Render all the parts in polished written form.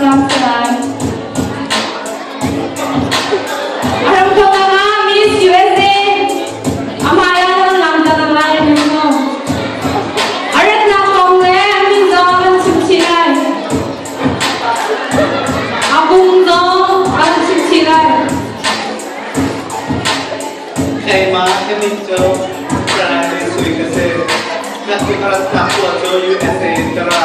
caan si lai. A hramthawknak ah Miss USA a hmai ah kan lam cang lai an mu. A ratnak kong le a min zong kan chim chih lai. A kum zong kan chim chih lai. Keimah ka min cu Francis Sui ka si. Ka khua cu USA in ka ra.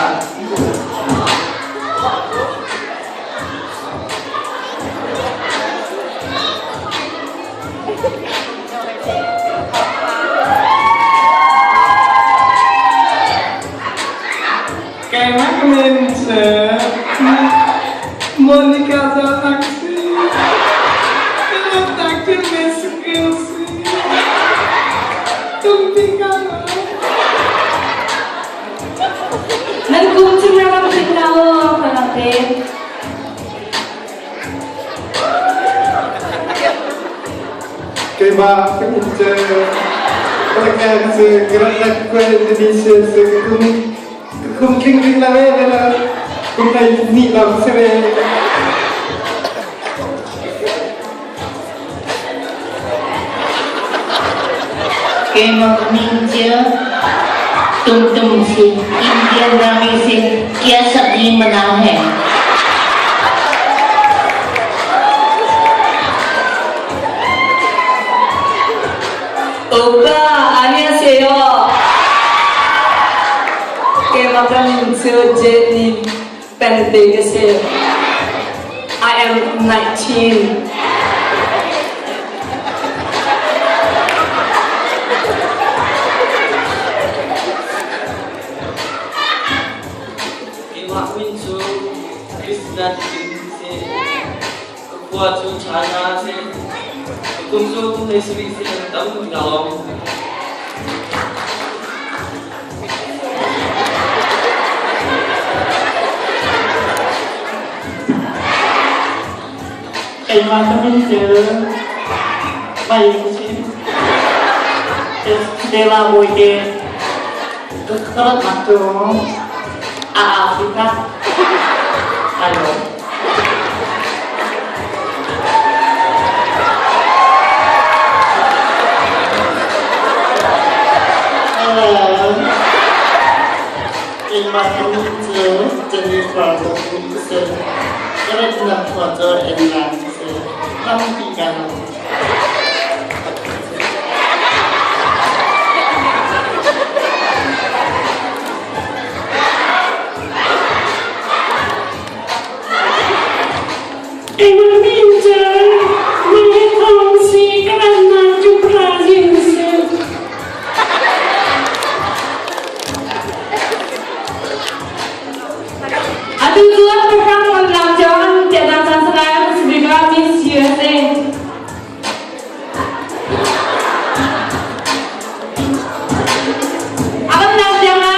Keimah ka min cu Monica Zalak si. Ka cu Mexico si. Tumpi ka lo. Nan kum chim ram chin na aw ka te. Keimah ka min cu Monica ka si. Ka rat kua Indonesia si. Ka kum ka kum tling tling la ve la kum nei ni lo si ve. Keimah ka min cu Tum Tum si. Indian rami si. Kia sabji mana hai. 오빠, 안녕하세요. Keimah ka min cu Jenny Pente ka si. I am 19. Keimah min cu Krishna Tin si. Ka khua cu China si. Ka kum cu kum hlei sarih si an tam lawng. Keimah ka min cu Mai ka si. Stella Bawite ka ratnak cu a Africa. Alo. Keimah ka min cu Jennifer Zong ka si. Ka ratnak khua cu England ka si. Tampi ka lo. Keimah min cu Mei si ka rannak cu Brazil si. Atu cu pahrang an lam cio an tiah caan salai an si bik ah Miss USA. A kan lam tiang lai.